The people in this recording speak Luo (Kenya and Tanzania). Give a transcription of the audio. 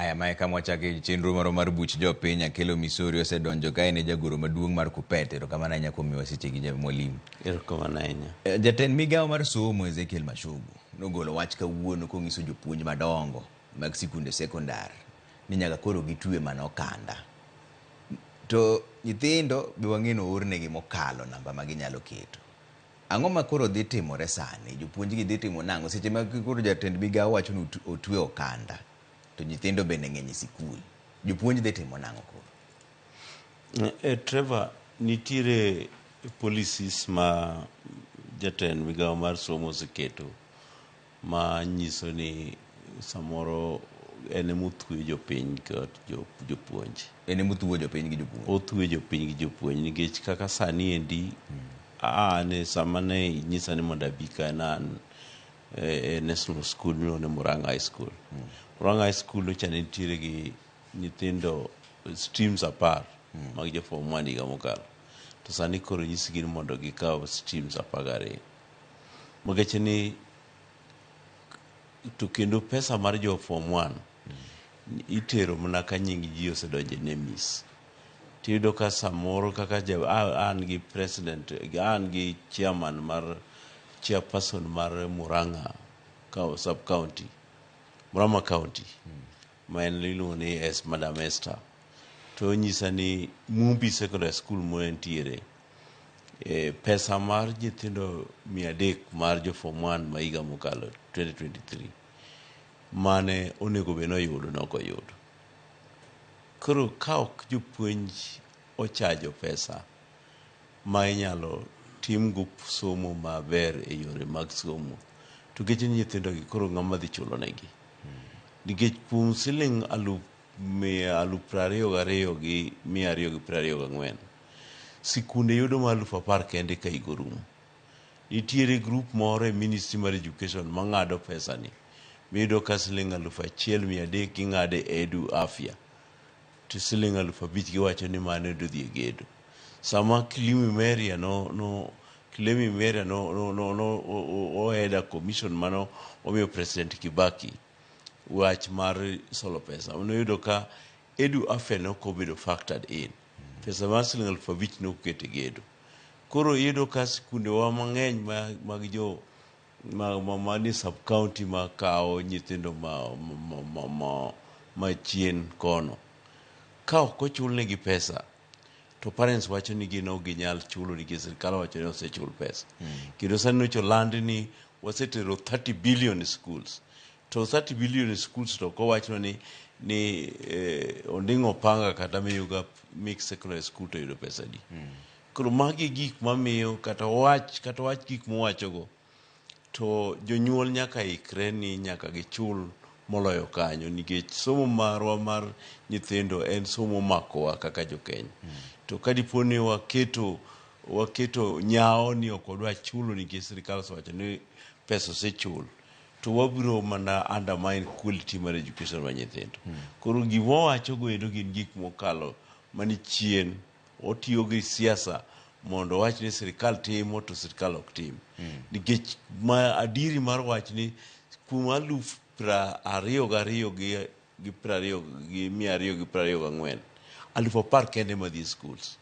Aya, mae kama wachake chenro marwa mar buch jopiny. Akelo Misori osedonjo ka en e jagoro maduong' mar Kupet. Erokamano ahinya kuom miwa sechegi ja mwalimu. Erokamano ahinya. Jatend migawo mar somo Ezekiel Machogu nogolo wach kawuono kong'iso jopuonj madongo mag sikunde sekondar ni nyaka koro gitwe mana okanda. To nyithindo be wang'e ni oornegi mokalo namba ma ginyalo keto. Ang'o ma koro dhi timore sani? Jopuonj gi dhi timo nang'o? Seche ma koro jatend migawo wacho ni otwe okanda to nyithindo bende ng'eny e sikul. Jopuonj dhi timo nang'o koro? Trevor, nitiere policies ma jatend migawo mar somo oseketo ma nyiso ni samoro en ema othwe jopiny kod jopuonj. En ema othuo jopiny gi jopuonj. Othwe jopiny gi jopuonj nikech kaka sani endi an sama ne inyisa ni mondo abi ka ne an e national school miluongo ni Murang'a High School. Murang'a High School nyocha ne nitiere gi nyithindo streams 10 mag jo form 1 higa mokalo. To sani koro nyisgi ni mondo gikaw streams 12. Nikech ni to kendo pesa mar jo form 1 itero mana ka nying ji osedonjo e NEMIS. Tiyudo ka samoro kaka an gi president, an gi chairman mar chairperson mar Murang'a sub county, Murang'a County, ma en iluongo ni Madam Esther. To onyisa ni Mumbi Secondary School ma entiere, pesa mar nyithindo 300 mar jo form 1 ma higa mokalo 2023 mane onego bed ni oyudo ne ok oyudo. Koro ka ok jopuonj ochajo pesa ma inyalo timgo somo maber e yore mag somo, to geche nyithindo gi koro ng'ama dhi chulo negi? Nikech kuom siling aluf mia aluf prariyo gariyo gi 224, sikunde yudo ma 10,000 kende ka higa orumo. Nitiere group moro e Ministry mar Education mang'ado pesa ni, miyudo ka siling 1,300 ging'ado e Edu Afya, to siling 5,000 giwacho ni mano dhi e gedo. Sama Kilimi Meria no Kilemi Meria no ohead a commission mano omiyo President Kibaki wach mar solo pesa, noyudo ka Edu Afya ne ok obedo factored in. Pesa mar siling 5,000 ne ok oket e gedo. Koro iyudo ka sikundewa mang'eny mag jo ma ni sub county ma kawo nyithindo ma chien kono, ka ok ochulnegi pesa to parents wacho ni gin ok ginyal chulo nikech sirikal owacho ni osechul pesa. Kendo sani nyocha oland ni wasetero 30 billion e schools. To 30 billion e schools to ok owachnwa ni Onding'o Opanga kata Mayuga Mixed Secondary School to oyudo pesa adi. Koro magi gik mamiyo kata wach gik mowachogo to jonyuol nyaka ikre ni nyaka gichul moloyo kanyo nikech somo marwa mar nyithindo en somo makowa kaka jokenya. To ka dipo ni waketo nyawo ni ok wadwa chulo nikech sirikal osewacho ni pesa osechul, to wabiro mana undermine quality mar education mar nyithindo. Koro gima wawacho go endo gin gik mokalo mani chien. Otiyo gi siasa mondo owach ni sirikal timo to sirikal ok tim. Nikech ma adiri mar wach ni kuom 22,224 gi 224, 10,000 kende madhi e schools.